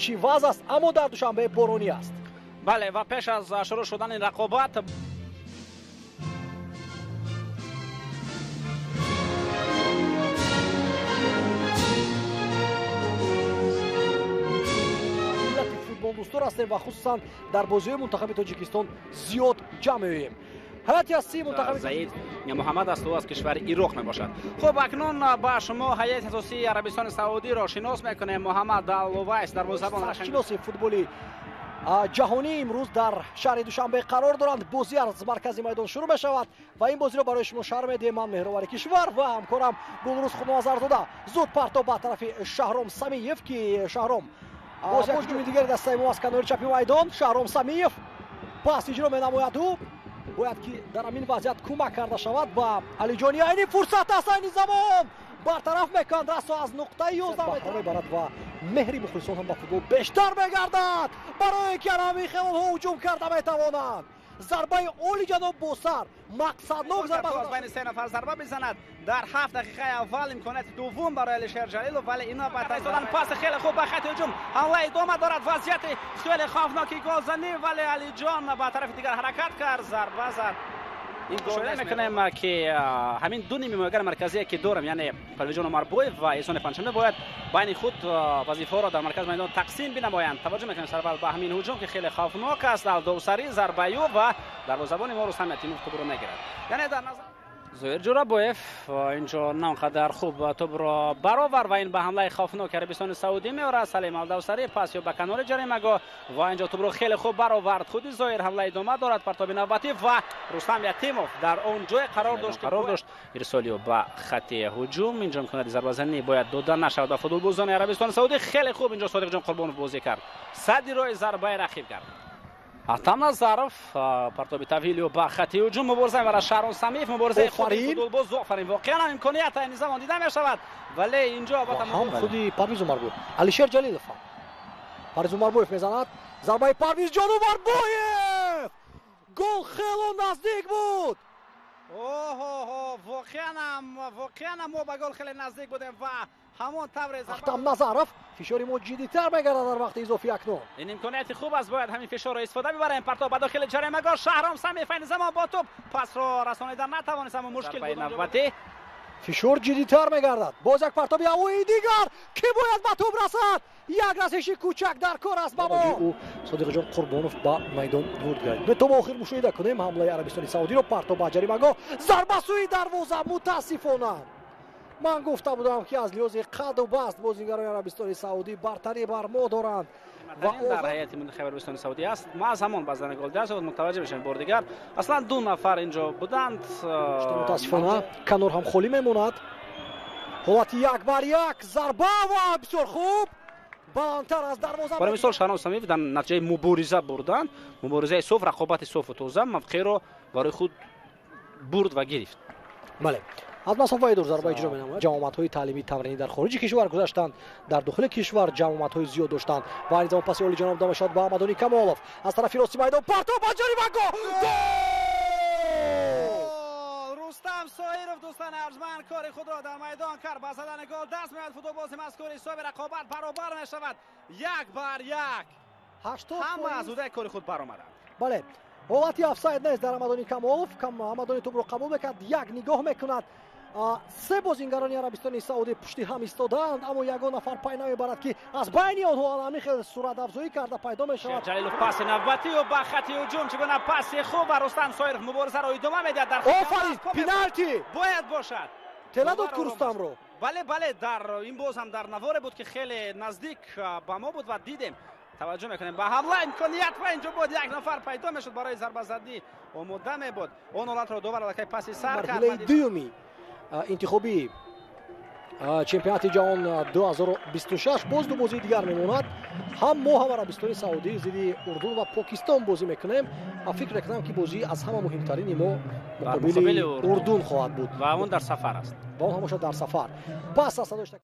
Чӣ вазъ аст, аммо дар Душанбе боронӣ аст. Бале, ва пеш аз шурӯъ шудани рақобат футболдӯстор ҳастем ва хусусан дар бозиҳои мунтахаби Тоҷикистон зиёд ҷамъ меоем. Ҳайати асосии мунтахаби Заид Муҳаммад аст, ӯ аз кишвари Ироқ мебошад. Хуб, акнун ба шумо ҳайати асосии Арабистони Саудиро шинос мекунем. Муҳаммад Аллувайс, дарвозабон, шиноси футболи ҷаҳонӣ, имрӯз дар шаҳри Душанбе қарор доранд. Бозӣ аз маркази майдон шурӯъ мешавад ва ин бозиро барои шумо шарҳ медиҳем ман, Меҳровари кишвар, ва ҳамкорам Гулрӯз Худоназарзода. Зуд партоб ба тарафи Шаҳром Самиев, ки Шаҳром боз як ҳуҷуми дигари дастаи мо аз канори чапи майдон. Шаҳром Самиев пас иҷро менамояд, ӯ бояд ки дар ҳамин вазъият кӯмак карда шавад ба Алиҷони. Айни фурсат аст, айни замон бартараф мекунанд расо аз нуқтаи 11 метр мебарад ва меҳри мухлисон ҳам ба футбол бештар мегардад, барои ки ҳамин хел онҳо ҳуҷум карда метавонанд. Зарбаи олиҷаноб бо сар, мақсаднок зарба. Аз байни се нафар зарба мезанад дар 7 дақиқаи аввал. Имконияти дуввум барои Алишер Ҷалилов, вале ино ба додан паси хеле хуб ба хати ҳуҷум. Ҳамла идома дорад, вазъияти хеле хавфноки голзанӣ, вале Алиҷон ба тарафи дигар ҳаракат кард, зарба зад. Ин мушоҳида мекунем, ки ҳамин ду нимҳимоягар марказие, ки дорем, яъне Парвизҷон Умарбоев ва Эҳсони Панҷшанбе, бояд байни худ вазифаҳоро дар маркази майдон тақсим бинамоянд. Таваҷҷӯҳ мекунем сарвал ба ҳамин ҳуҷум, ки хеле хавфнок аст. Алдовсарӣ зарбаю ва дарвозабони мо Рустам Ятимов тӯбро мегирад. Яъне дар назар Зоир Ҷурабоев инҷо на он қадар хуб тӯбро баровар ва ин ба ҳамлаи хавфноки Арабистони Саудӣ меорад. Салим Алдавсарӣ пас ё ба канори ҷаримагоҳ ва инҷо тӯбро хеле хуб баровард худи Зоир. Ҳамла идома дорад, партоби навбатӣ ва Рустам Ятимов дар он ҷой қарор дошт. Ирсолиё ба хати ҳуҷум. Инҷо имконияти зарбазанӣ бояд дода нашавад ба футболбозони Арабистони Саудӣ. Хеле хуб инҷо Содиқҷон Қурбонов бозӣ кард, садди роҳи зарбаи рақиб кард. Атам Назаров партоби тавилио ба хати ҳуҷум, мубориза мебарад Шаҳром Самиев, муборизаи худи футболбоз. Офарин, воқеан имконият айни замон дида мешавад, вале инҷо албатта ҳам худи Парвиз Умарбоев, Алишер Ҷалилов ҳам. Парвиз Умарбоев мезанад, зарбаи Парвизҷон Умарбоев, гол хело наздик буд. Оҳо, воқеанам мо ба гол хеле наздик будем ва ҳамон тавре Ахтам Назаров, фишори мо ҷиддитар мегардад дар вақти изофӣ акнун. Ин имконияти хуб аст, бояд ҳамин фишорро истифода бибарем. Партоб ба дохили ҷаримагоҳ, Шаҳром Самиев айни замон бо тӯб пасро расонида натавонист, аммо мушкил буд. Навбатӣ фишор ҷиддитар мегардад. Боз як партоби ҳавоии дигар, ки бояд ба тӯб расад. Як расиши кӯчак дар кор аст ба мо. Ӯ Содиқҷон Қурбонов ба майдон ворид гардид. То ба охир мушоҳида кунем ҳамлаи Арабистони Саудиро. Партоб ба ҷаримагоҳ, зарба сӯи дарвоза. Мутаассифона, ман гуфта будам, ки аз лиҳози қаду баст бозигарони Арабистони Саудӣ бартарӣ бар мо доранд. Ва дар ҳайати мунтахаби Арабистони Саудӣ аст. Ма аз ҳамон ба задани гол даст мутаваҷҷеҳ мешавем. Бори дигар аслан ду нафар инҷо буданд. Мутаассифона, канор ҳам холӣ мемонад. Ҳолати як бар як, зарба ва бисёр хуб, баландтар аз дарвоза. Барои мисол, Шаҳром Самиев дар натиҷаи мубориза бурдан, муборизаи соф, рақобати софу тоза, мавқеъро барои худ бурд ва гирифт. Бале, аз масофаи дур зарба иҷро менамояд. Ҷамъомадҳои таълимии тамринӣ дар хориҷи кишвар гузаштанд, дар дохили кишвар ҷамъомадҳои зиёд доштанд ва айни замон паси олиҷаноб дода мешавад ба Аҳмадони Камолов аз тарафи рости майдон. Партоб ба ҷаримагоҳ, Рустам Соиров, дӯстони арҷманд, кори худро дар майдон кард, ба задани гол даст меояд футболбози мазкур. Ҳисоби рақобат баробар мешавад, 1-1. Ҳама аз удаи кори худ баромаданд. Бале, ҳолати офсайд нест дар Аҳмадони Камолов. Аҳмадони тӯбро қабул мекард, як нигоҳ мекунад. Се бозингарони Арабистони Саудӣ пушти ҳам истодаанд, аммо ягон нафар пай намебарад, ки аз байни онҳо ҳамин хел суратафзоӣ карда пайдо мешавад. Ҷалилов паси навбатию ба хати ҳуҷум, чӣ гуна паси хуб ва Рустам Соиров муборизаро идома медиҳад дар Офарин, пеналти бояд бошад. Тела дод ку Рустамро. Бале, бале, дар ин боз ҳам дар наворе буд, ки хеле наздик ба мо буд ва дидем. Таваҷҷӯҳ мекунем ба ҳамла, имконият ва инҷо буд як нафар пайдо мешуд, барои зарбазадӣ омода мебуд. Он ҳолатро довар аллакай паси сар кард. Марҳилаи дуюми интихобии чемпионати ҷаҳон 2026 боз ду бозии дигар мемонад. Ҳам мо, ҳам Арабистони Саудӣ зидди Урдун ва Покистон бозӣ мекунем ва фикр мекунам, ки бозии аз ҳама муҳимтарини мо муқобили Урдун хоҳад буд. Ва он дар сафар аст. Ва он ҳамеша дар сафар. Пас аз